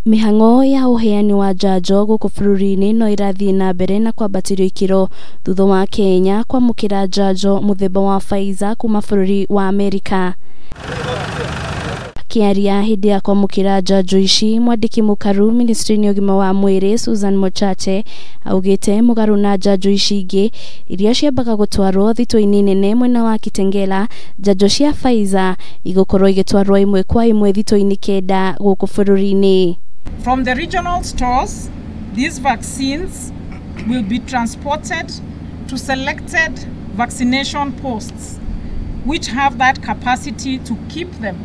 Mĩhang'o ya ũheani wa njanjo gũkũ bũrũri-inĩ no ĩrathiĩ na mbere na kwambatĩrio ikĩro thutha wa Kenya kwamũkĩra njanjo mũthemba wa Pfizer kuma bũrũri wa Amerika. Akĩaria hĩndĩ ya kwamũkĩra njanjo ici, mwandĩki mũkaru ministry-inĩ ya ũgima wa mwĩrĩ Susan Mochache augĩte mũgarũ na njanjo ici ingĩ iria ciambaga gũtwarwo thitoo-inĩ nene mwena wa Kitengela, njanjo cia Pfizer igũkorwo igĩtwarwo ĩmwe kwa ĩmwe thitoo-inĩ 9 gũkũ bũrũri-inĩ. From the regional stores, these vaccines will be transported to selected vaccination posts, which have that capacity to keep them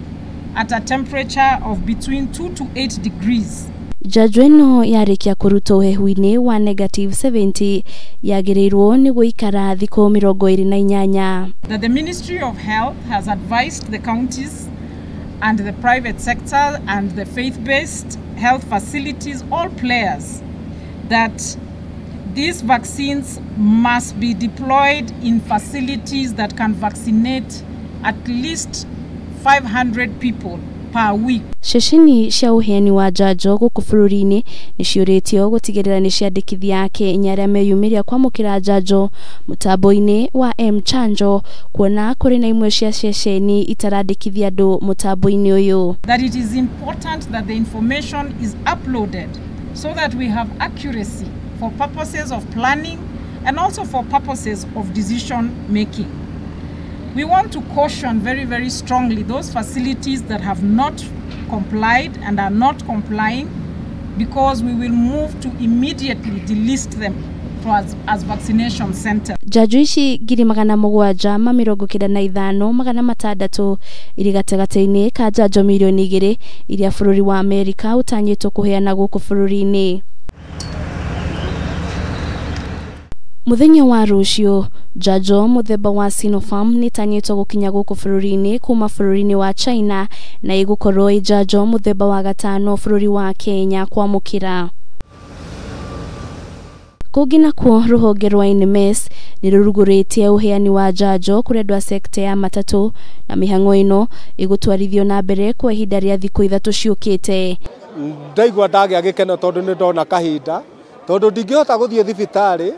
at a temperature of between 2 to 8 degrees. Njanjo ĩno yarĩkia kũrutwo ũhehu-inĩ wa -70 yagĩrĩirwo nĩ gũikara thikũ 28. That the Ministry of Health has advised the counties and the private sector and the faith-based health facilities, all players, that these vaccines must be deployed in facilities that can vaccinate at least 500 people per week. Ceceni cia ũheani wa njanjo gũkũ bũrũri-inĩ nĩ ciũrĩtio gũtigĩrĩra nĩ ciandĩkithia Akenya arĩa meyumĩria kwamũkĩra njanjo mũtambo-inĩ wa M-Chanjo, kuona kũrĩ na imwe cia ceceni itarandĩkithia andũ mũtambo-inĩ ũyũ. That it is important that the information is uploaded so that we have accuracy for purposes of planning and also for purposes of decision making. We want to caution very, very strongly those facilities that have not complied and are not complying, because we will move to immediately delist them as vaccination centers. Njanjo ici 795,600 irĩ gatagatĩ-inĩ ka njanjo mirioni 2 iria bũrũri wa Amerika ũtanyĩtwo kũheana gũkũ bũrũri-inĩ. Mũthenya wa rũciũ, njanjo mũthemba wa Sinopharm nĩtanyĩtwo gũkinya gũkũ bũrũri-inĩ kuma bũrũri-inĩ wa China na ĩgũkorwo ĩ njanjo mũthemba wa 5 bũrũri wa Kenya kwamũkĩra. Kũngĩ nakuo, rũhonge rwa NMS nĩ rũrugũrĩtie ũheani wa njanjo kũrĩ andũ a sekta ya matatũ, na mĩhang'o ĩno ĩgũtwarithio na mbere kwa ihinda rĩa thikũ 3 ciũkĩte. Ndaigua ndagĩa gĩkeno tondũ nĩ ndona kahinda, tondũ ndingĩhota gũthiĩ thibitarĩ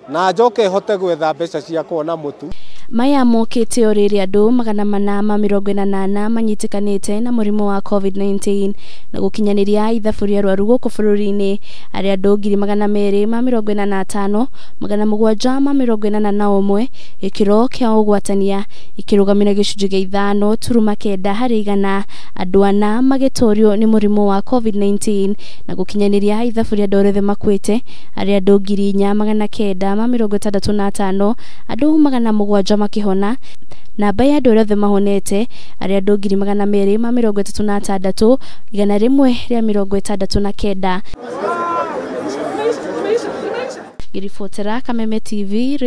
na njoke hote gwetha mbeca cia kuona mũtu. Maya mokĩte o rĩrĩ andũ 448 manyitĩkanĩte na mũrimũ wa COVID-19 na gũkinyanĩria ithabu rĩa arwaru gũkũ bũrũri-inĩ arĩa andũ 245,781 gĩkĩro kĩa ũgwatania ikĩrũgamĩra gĩcunjĩ kĩa 5.9 harĩ igana, andũ 4 magĩtorio nĩ mũrimũ wa COVID-19 na gũkinyanĩria ithabu rĩa andũ othe makuĩte arĩa andũ 4,965, andũ 700 makĩhona. Namba ya andũ arĩa othe mahonete arĩa andũ 236,169. Ngĩribotera Kameme TV.